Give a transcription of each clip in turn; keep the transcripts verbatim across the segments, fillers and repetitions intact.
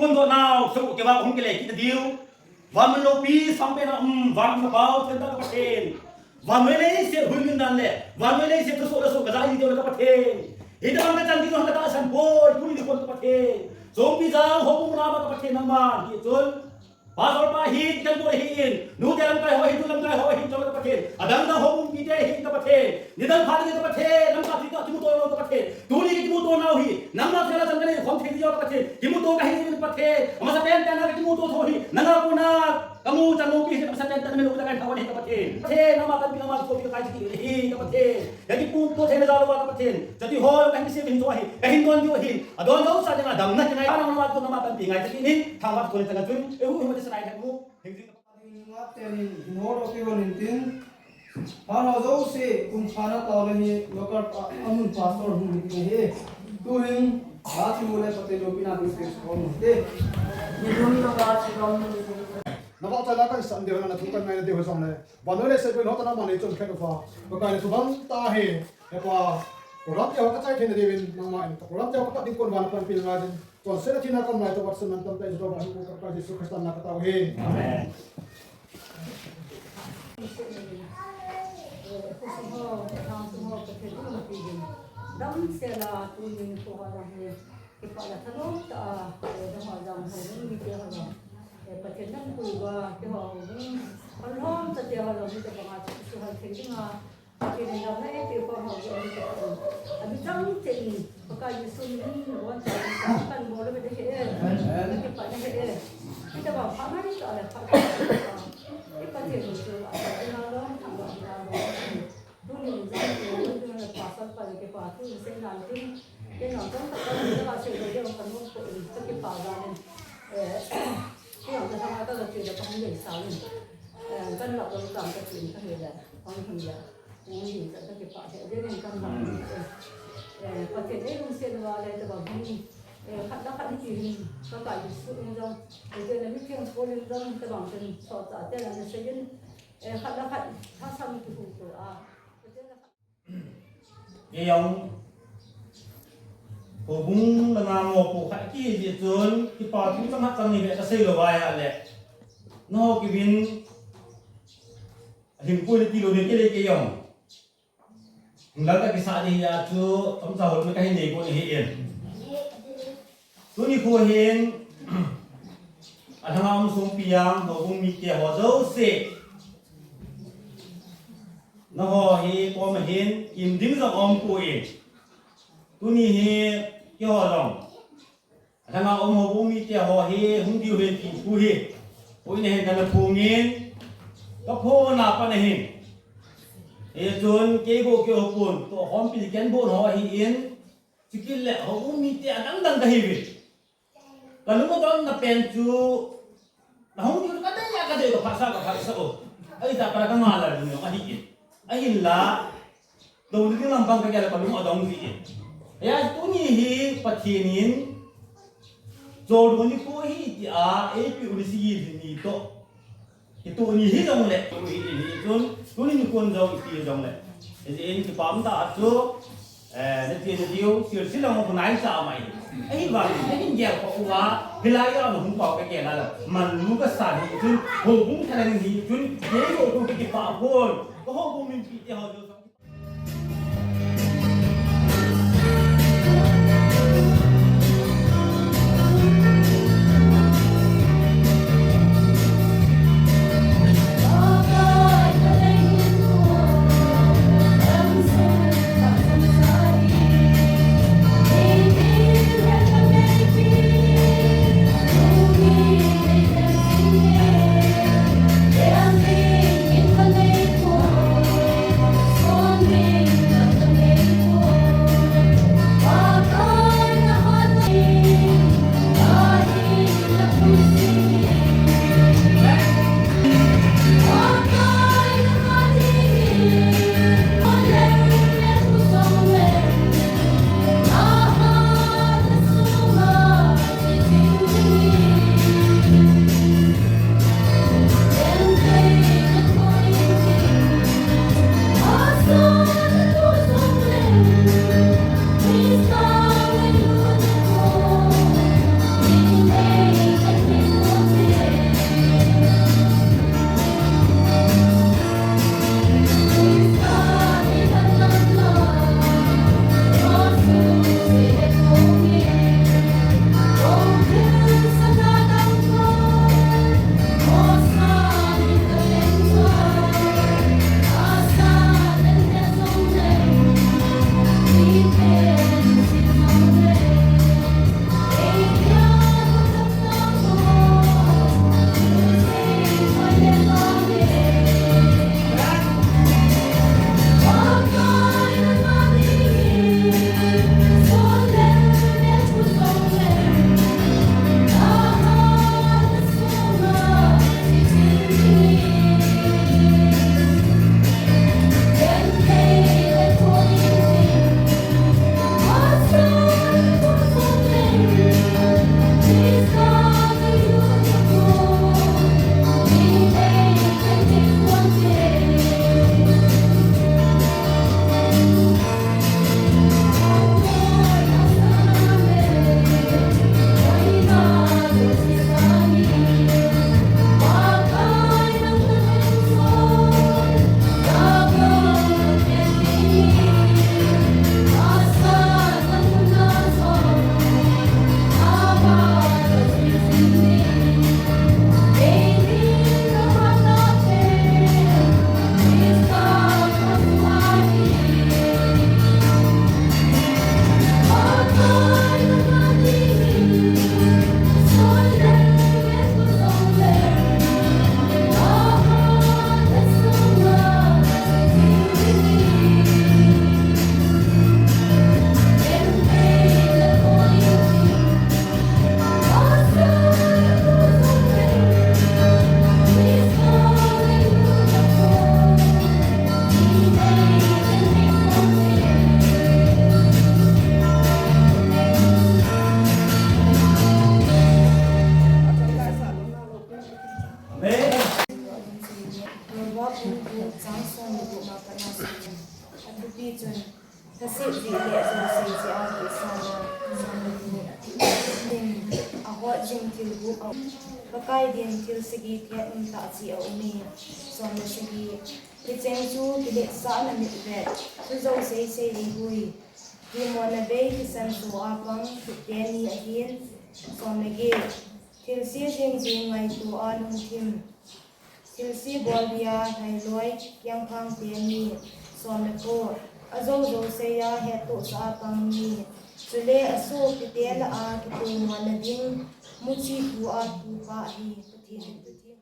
Kondoh nau, soh keu va kahung kile kit nadiu. Van mun loupi sangpen a um, van mun a pao, themtah ka Pathen. Vannoi leiset huhhing dan le, vannoi leiset thusoh le soh kajai ding teu le ka Pathen. Hitobang kachan ding jong katahsan poi, tuni nikho ka Pathen. Songpi jang, houbung mun a ka Pathen nangman, hichun. Pastor pa hi, kan bol hi in, nute lamkai ho hi, tu lamkai ho hi, chule ka Pathen. Adang dang houbung mite hi ka Pathen. Nidang phat ding ka Pathen, lamkai ti ka kimuto lou ka Pathen. Tuni kimuto nau hi, nangma thela chang kanei khom thei ding ka Pathen. Kimuto kahi ding ka Pathen. Amasapen pen a kimuto tho hi, nanga kona. Kamu chan loupi hi, amasapen pen a melu ka kai thawan hi ka Pathen. Pathen, nangma kan pi nangma kimuto kai hi ka Pathen. Ka kimuto theina jal louva ka Pathen. Chati ho, kahin sei hin chu ahi. Kahin don diu ahi. Adon jou sa dinga damna kingai. Nangma tu nangma kan pi ngai chati ni. Thangvah tu ni chang chun. Ehu, ehu ti sanai thamu. Hing jing ka Pathen. Ding nga tenin hin ho loupi hon hin tin. Phat ho jouse kum phat na tao le hi local pa, amun pastor hung hi tin hi. Tuhin, ga chu le Pathen loupina ding space ko mun te. Ni dum na ga chu ram ni dum. Na vahchoi la kan san deu na thu kan ngai na deu jong le. Vannoi leiset puin houtah nangman neichon khen uva. Pakai le thubang tah ahi. Hepa, program te ho kachai theina diuvin nangman, program te ho kapat ding kon vana panpi ngai jin. Chonsetna thina kaum lai tah uva sun mantam tah in Jehovah hinkho ka Pakai Jesu Christa mina katao ahi. Amen. Damsel a tunin ko ha lang hi. Kipah le thanom tah a, eh, dang ho jong ho, mite ho jong. Eh, Pathen nam pui uva, keiho jong. Kan lhom chate ho jong, mite banga chu suhal thei dinga. Pathen in damna eipeh khom ho jong, mite ho jong. Amichang cheh in, Pakai Jesu min in, nabonchauvin, kan bol le mite he, eh. Kipah le he, eh. Mite bang pha ngai tah le, pha ngai tah. I Pathen chu, a, Pathen a lom, thangvah a lom. Tuni jong, tuni jong pastor pa le kipa thu in sei nan tin, kei jong chomkhat ka sei lou jeh un ka nom poi, ka kipa jal in. Eh, kei jong ka thangvah ka ga ti le ka hung dei sa in. Eh, kan lak lou tam ka ti in ka he le, hung hin le. Hung hin le ka kipa he, dei in kan lak. Eh, Pathen ei lungset uva le tabang hin, eh, khat le khat hi ti hin, Pakai Jesu in jong, eh, dei le mi theng Paul in jong, tabang tin, so cha te le na sei in, Eh, khat le khat, thasam kihuto a. Kei jong, houbung langa mopo khat kihi jeh chun, kipa thu chang khat chang ni beh kasei lou vai a le. Nangho kiuvin, alhingpui le tilou ding kei le kei jong. Hung lal ka kisah ding ahi chu, chomcha hol me kahin nei pon ahi in. Tuni kho hin, alhanga um songpi jang, houbung mite ho jouse. Nangho hi koma hin, im ding jong um poi. Tuni hi, keiho jong. Alhanga um houbung mite ho hi hung diu ahi ti thu hi. Hoi na hin kana phongin, ka phona pat ahin. Hichun kei bou kei hopon, tohkhompi ken bou ho ahin, chukit le houbung mite adang dang kahiuve. Kalung adon na pen chu, Na hung diu kadei a kadei ka phasa ka phasa o. Ahi ta para ka ngah lal ding jong ahi in. Ahinla, dou ding lampang ka gel a kalung adong ji in. Hijeh a tuni hi Pathen in, Joldo nikho hi tia, eipeh u ni si hi ni toh. Hitu ni hijongle, tu hi ni chun, tuni nikho jong iti jongle. Hijeh in kipah tah chu, Eh, na ti na diu, sil sil lang ko nai sa mai. Ahivang, na hin gel ko uva, hilai a na hung pau ka gel a la. Man lu ka sa ni chun, houbung thalang ni chun, kei ko ko ki pa pon. Ko houbung min pi te ho jo. Chun, thase jeh le jouse jeh a kisana, somle gup. Nin, ahot jing thil gup a, Pakai din thil sagi thet umtah cheh aume. Somle sagi, hicheng chu kiletsahna mitvet, thujou seisei eihoi, kimona bei thisan cho a pang thipte ni ahin. Somle get, thilse jing jing ngaito a lungthim, thilse bolbia lhailoi kiangkhang teni. Somle ko, ajou jouse a hettohsah a pang ni, chule asopi te lah a kitomona ding muchi thu a tupa ahi. Pathen in Pathen.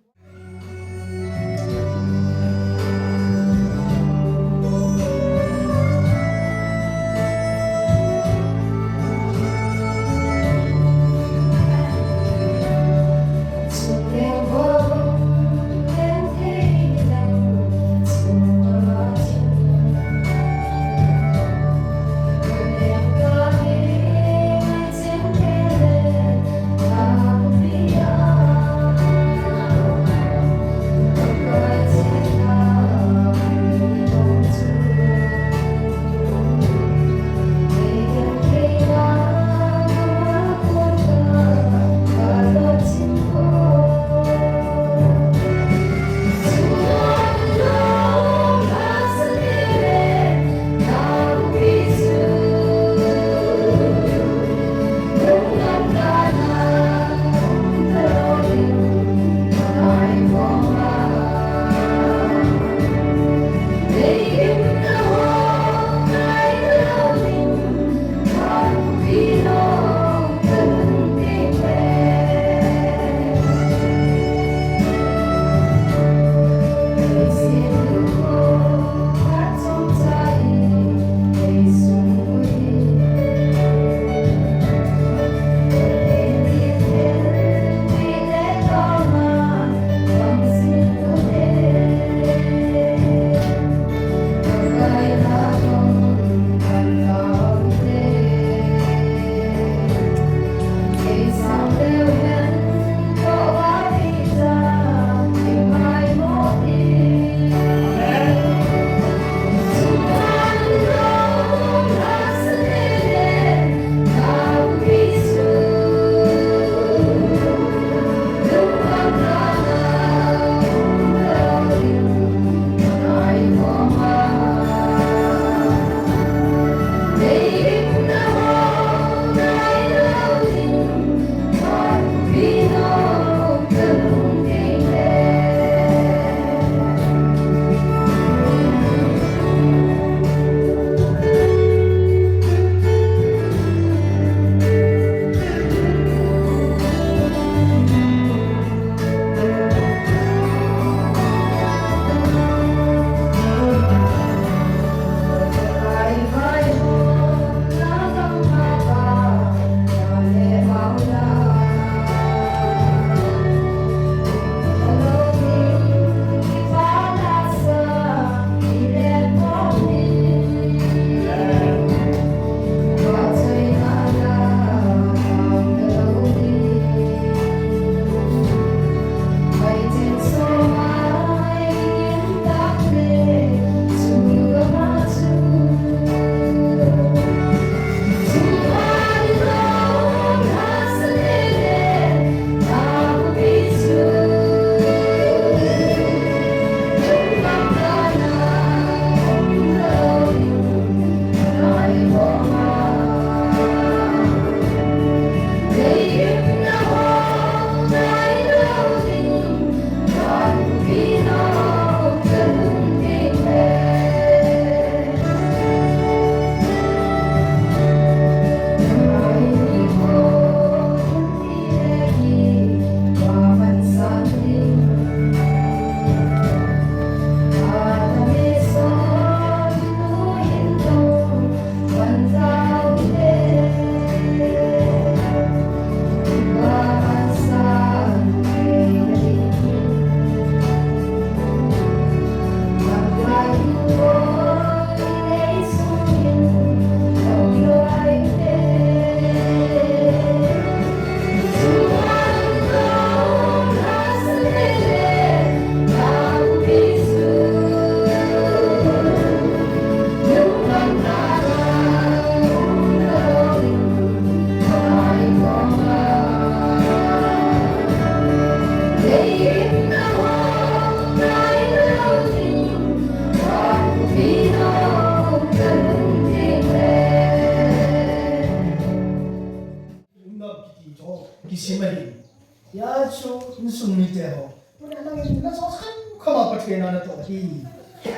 Hia chu insung mite ho, tuni nangin na jo khan khama Pathen a natoh hi,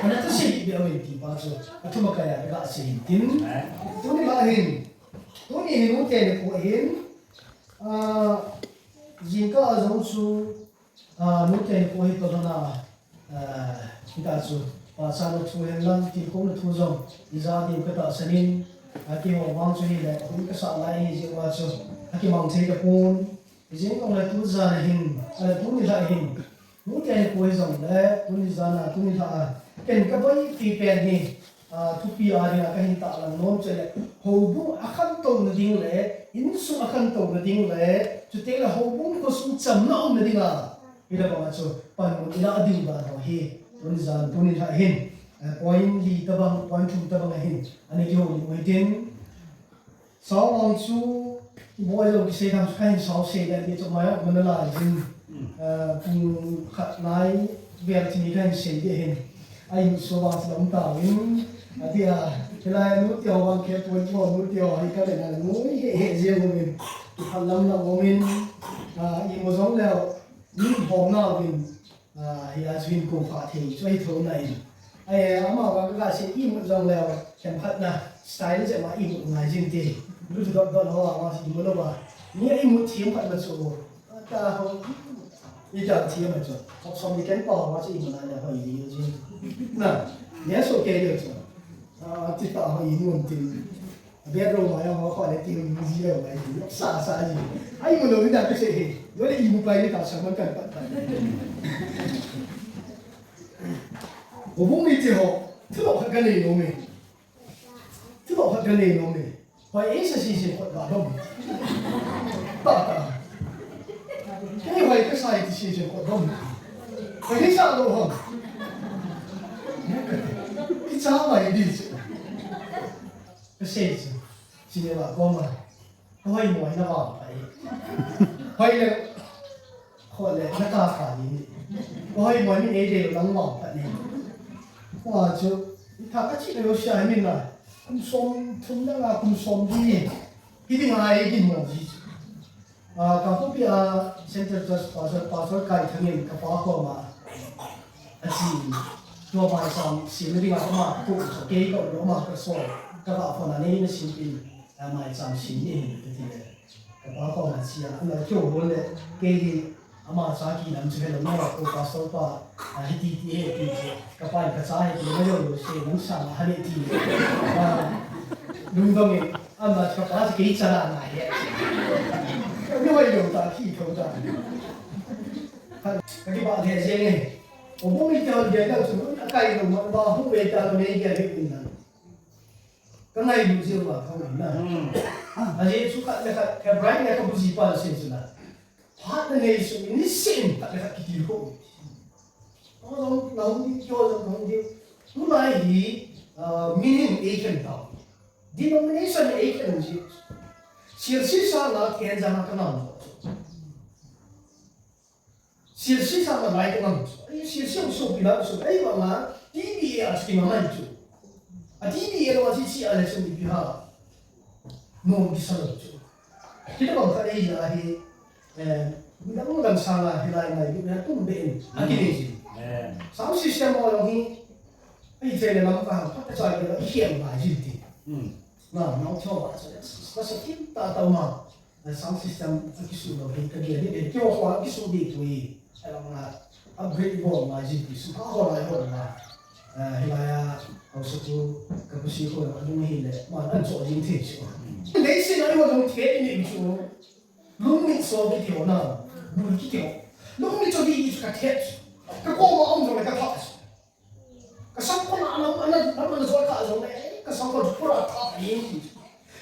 ana thusei beh uvin ti pa chu athum a kaiya kaga sei in tin. Tuni la hin, tuni hin nute nikho hin, ah, jingkah a jong chu, ah, nute nikho hi toh na, ah, hita chu, pastor na thu hen lang, tilkhouna thu jong ija diu katahsan in, ah, keiho vang chu hile, hung kasah lai ahi jeh uva chu, akimang thei tapon. Hijeh jongle tujan a hin, eh, tuni lha hin, nute nikho hijongle, tuni jan a, tuni lha a, ken kaboipi pen hi, ah, thupi a dinga kahin tahlang nom chu le, houbung a khantouna ding le, insung a khantouna ding le, chuteng le houbung khosung chamna umna dinga, hila banga chu panmun ila ding dan ho hi, tuni jan, tuni lha hin, eh, point li tabang, point thum tabang a hin, ana kihoulim u hitin, Sao vang chu, iboi lou kisei tham chu kahin sao sei le, ti chu mai a, mana lai jin. Mm. Eh, pung khat nai vel chini kahin sei ding ahin. Ai, so vang chu lam tauvin. Atia, hilai a nute ho vang khe poi chu, nute ho hi kave na, nui he he jeng uvin. Kiphat lam na umin. Ah, imu jong leu, ni hom na uvin. Ah, hia chu hin kong pha thei chu ahi thou na in. Ai, ama vang ka sei imut jong leu, themkhat na style jeh ma imut ngai jing ti. Lu chu dot dot ho, ama si imut lou va. Ni a imut themkhat na chu. Ta ho. Ita them a chu. Hop som ni ken pa ho chu imut na le hoi ni jing. Na, ni a so ke le chu. Ah, ti ta ho imut tin. Bedroom a jong ho kho le ti ji lou mai ti. Sa sa ji. Ai, imu lou ni da ka sei he. Yo le imu pai ni ta sa man kan pat pat. Houbung mite ho, thilou khat kanei nom e. Thilou khat kanei nom e. Hoi, ei sa sese khut ga dom. Ta ta. Kei hoi kasa e ti sese khut dom. Hoi, ei sa lou ham. Kicha mai di chu. Kasei chu, cinema koma, ka hoimo hi na vangphat e. Hoi le, kho le, na ka kha ni. Ka hoimo hi mi ei dei lou nang vangphat ni. Hua chu, i tha ka chi lou sia hi min na. Kum som thum na nga kum som di. Hi ding a ei kin mo ji chu. Ah, Kangpokpi a Central Church Pastor, Pastor Kai Thangin ka pa koma a chi, tua maicham sem na dinga ama ka kou chu, kei ka um lou, ama ka sol, ka ga phone a nei na sem pin, ah, maicham sem ni hin ka ti le. Ka pa koma chi a, ana keu bol le, kei hi ama cha ki lam chu helou na, ko pastor pa, ah, hiti ti he ti chu, ka pa in ka cha he ti, na yo yo se, nang sa ma ha le ti. Ah, lungdong e. Ama chu ka pa chu kei chan a ngai e. Ka mi hoi lou ta, khi thou ta. Ka, ka kipah lheh jeng e. O, bu mi te hon dia ka chu, a kai lou ma, ba hu ve ta lou nei dia he pin na. Ka ngailu jeng uva thou na. Hmm. Ajeh chu khat le khat, ka Brian le ka bu ji pa sei chu na. Phat na nei su, ni sem khat le khat kitil kho. O, jong, na hung di, kyo jong, na hung di. Tulai hi, ah, min hin ei khen tau. Denomination hi ei khen ji. Sirsi sanga khen janga ka ngam. Sirsi sanga lai ka ngam. Ai, sirsi ang so pila so. Ai, mama, T B A as ki mama chu. A T B A lo si si ale so ni piha. Nom kisa lo chu. Kita bang ka ei la hi. Eh, midang dang sanga hilai ngai, na tum be in, a kinei jin. Eh. Sound system ho jong hi, a i thei le lam ka hang, phat ka chai le, i hiam ngai jin ti. Hmm. Na, na u thio ba, sa, sa, sa, kim ta ta ma. Na sound system, a kisu lo, hi ka dia, hi, hi, kio ho, a kisu di tu hi. A lam na, upgrade bol ngai jin ti, su ha ho lai ho na. Eh, hilai a, au sa tu, ka kusi ko, a dung hi le, ma, an cho jin thei chu. Nei sin a ho jong thei ni chu. Lungmit so kiti ho na, bul kiti ho. Lungmit so kiti chu ka thet. Ka koma um jong le ka pha. Ka sangkhol a lam, ana, lam ana jol ka jong le, ka sangkhol chu pura tha ni.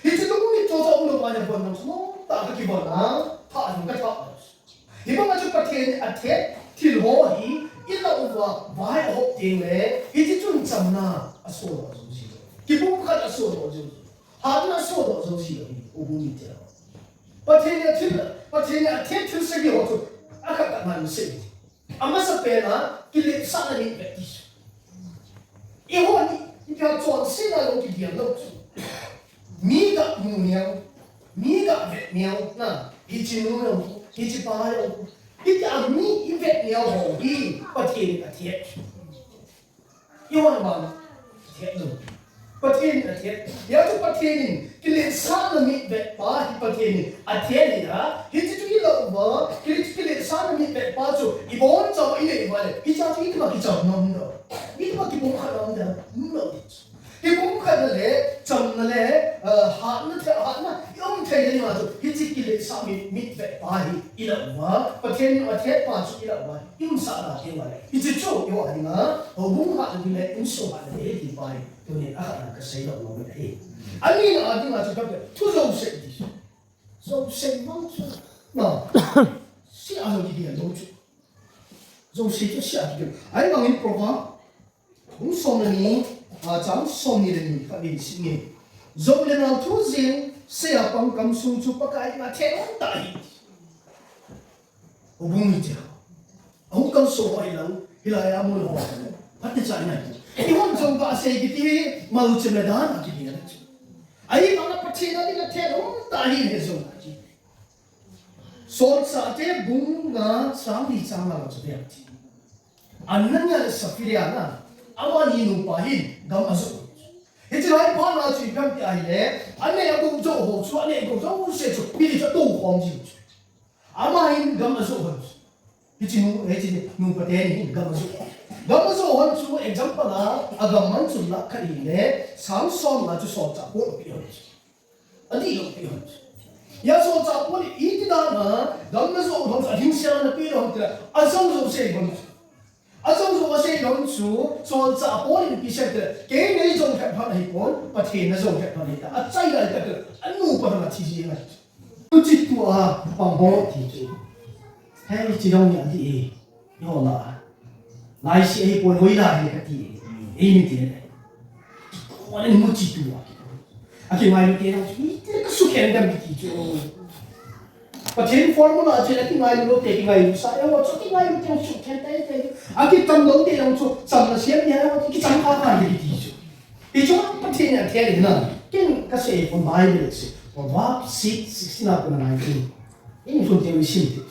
Hichu lungmit so so um lo ma ne bon nang so, ta ka kibol na, pha jong ka pha. Hibanga chu Pathen a thet thil ho hi, i la uva, vai a hop teng le, hichu chun chamna a so lo jong ji. Kipumkhat a so lo jong ji. Hatna a so lo jong ji, u bu ni te. Pathen a thil, Pathen a thet thil sagi ho chu, a khat khat man se. Amasapen a, kiletsahna nei ve ti chu. Eiho ni, ipi ham chonsetna jong kigel lou chu. Mi ga mu neo, mi ga vet neo, na, hiche nu jong, Hiche pa hi, hitia mi ivet neo ho hi Pathen in athet. Eiho vang athet lou. Pathen in athet. Hijeh chun Pathen in kiletsahna mitvet pa hi Pathen in athet ahi. Hiche chu ilou uva, kile, kiletsahna mitvet pa chu ibonchauva inei uva le, hichea chu iti ba kichamna um dem? Iti ba kipumkhatna um dem? Umlou. Kipumkhatna le, chamna le, ah, hatna thei, hatna i um theina dinga chu hiche kiletsah mit, mitvet pa hi ilou uva, Pathen in athet pa chu ilou uva, i umsah nau teng uva le, hiche chu eiho dinga houbung hatna ding le insung hatna ding ahi ti pa hi tunin akhatna kasei doh nom ahi. Anina dinga chu kape, thu jouse ti chu. Jouse vang chu, na, sia jong kigel lou chu. Jouse chu sia kigel. Ahivangin Proverb bung som le ni, a, chang somni le ni khat vei sim inge. Jou le nal thu jeng, sei a pang kamsung chu Pakai in athet lhon tah ahi. Houbung hi tia. Ahung kalson ho hilou, hilai a mun ho. Phatecha inei. Eihon jou kasei kiti hi, malchem le dan a kiti ahi chu. Ahivanga Pathen in athet lhon tah ahi, hijou a kiti. Solchahte bung nga chang li chang nga chu vet u hite. Anania le Saphira na, amani nupa hin gam ajoh. Hiche lai phat na chu ipi ham tia ahile, anei agou joh ho chu, anei agou jouse chu, mi li chu atou khom ji chu. Ama hin gam ajoh hon chu. Hiche nu, hiche nupa teni hin gam ajoh. Gam ajoh hon chu example a, agam man chu lah khat ahile, sang som a chu solchah Paul api hon chu. Adih lou pi hon chu. Hia solchah Paul in iti dan a, gam najoh hon chu, alhingsel a napeh lou ham tile, ajou jouse hon chu. Ajou jou asei hon chu, solchah Paul in ipi asei tile, kei neijou lhep lhon ahipon, Pathen najou lhep lhon ahi tia. Achai lai tah tile, anupa dang athi ji ngai chu. Tuchi tua pang ho ti chu. Hei, chi dong ni ati e. Eiho la. Laisi ahipon hoilai hi kati e. Eimi ti le. Kona ni muchi tua. Akingailu te jong chu. Iti le kasukhen dem kiti chu. Pathen formula chu akingailu lou te kingailu sa. Eiho chu akingailu te jong sukhen teitei. Akitam lou te jong chu. Chamna siam ni eiho chu kicham kha kha kiti chu. Hichu Pathen in athet ahi na. Ken kasei pon Bible sei. Proverbs six, sixteen a kon a nineteen. Eilhun teng isim thei.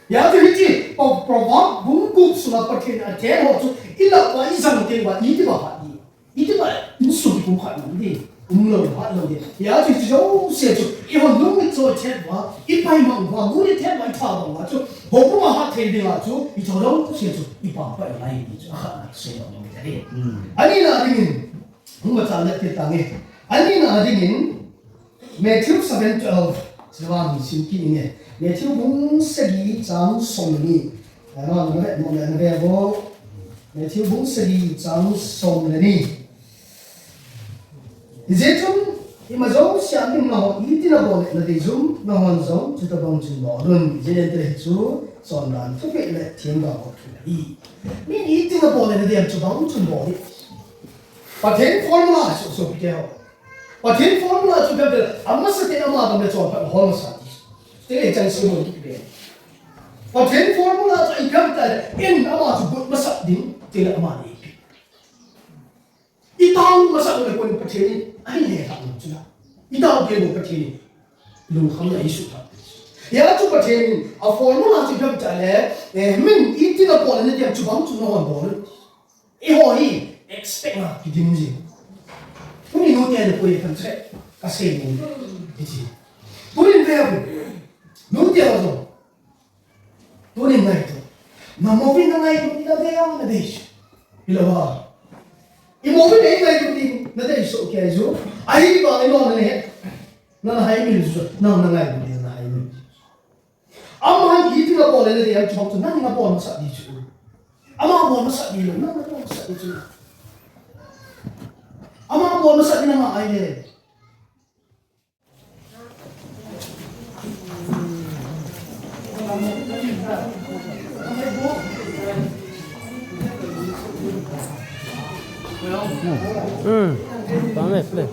Hijeh chun hiche, Pro-, Proverb bung gup sunga Pathen in athet ho chu, ilah uva, ijang teng uva, iti ba hat ding. Iti ba insung kipumkhat nom ding. Umlou, hat lou ding. Hijeh chun hiche jouse chu, eihon lungthim choi thet uva, ipai mang uva, mun ithet uva, itha mang uva chu, houbung a hat thei dinga chu, hiche jouse chu, ipampai ngai ding chu, akhatna kasei nom ahi. Hmm. Anina dingin, Hung masa le ti tange. Anina dingin, Matthew seven twelve. Seven sim kit inge. Matthew bung sagi chang som le ni. Ana, ana ve, ana ve, ana ve vo. Matthew bung sagi chang som le ni. Hijeh chun, ima jouse a min ngah ho, iti nabol le nadei jum, nahon jong, chuti bang chun bol un. Hijeh chun hichu, chondan thupeh le themgao ho thu ahi. Min iti nabol le nadei jum, chuti bang chun bol un. Pathen formula chu, sopite ho. Pathen formula chu bep bep, amasa tah in ama dam le chonphat hol masa ti. Tile chan sim mo ti be. Pathen formula chu ipi ham itile, in ama chu but masat ding, tile ama nei. Itao masat le kon Pathen in, ahin le tha mo chu la. Itao kei mo Pathen in. Lungkham le isu tha. Hijeh chun Pathen in, a formula chu ipi ham itile, eh, min iti nabol le nadei jum, chuti bang chun nahon bol un. Eiho hi expect a kidim jing. Tuni nute le koi kan che kasei nom. Hiche. Tunin ve u. Nute ho jong. Tunin ngaito. Namovin nangaito ding nadei a nadei chu. Hilou ham. Imovin nangaito ding nadei chu kei chu. Ahivangin nang nane. Nana hai min chu. Nang nangaito ding nana hai min. Aman iti nabol le nadei jum, chuti bang chun nang nabol masat ding chu. Ama bol masat ding lou, nang nabol masat ding chu. Ama bol masat ding nang ahile. Hmm. Tame, play.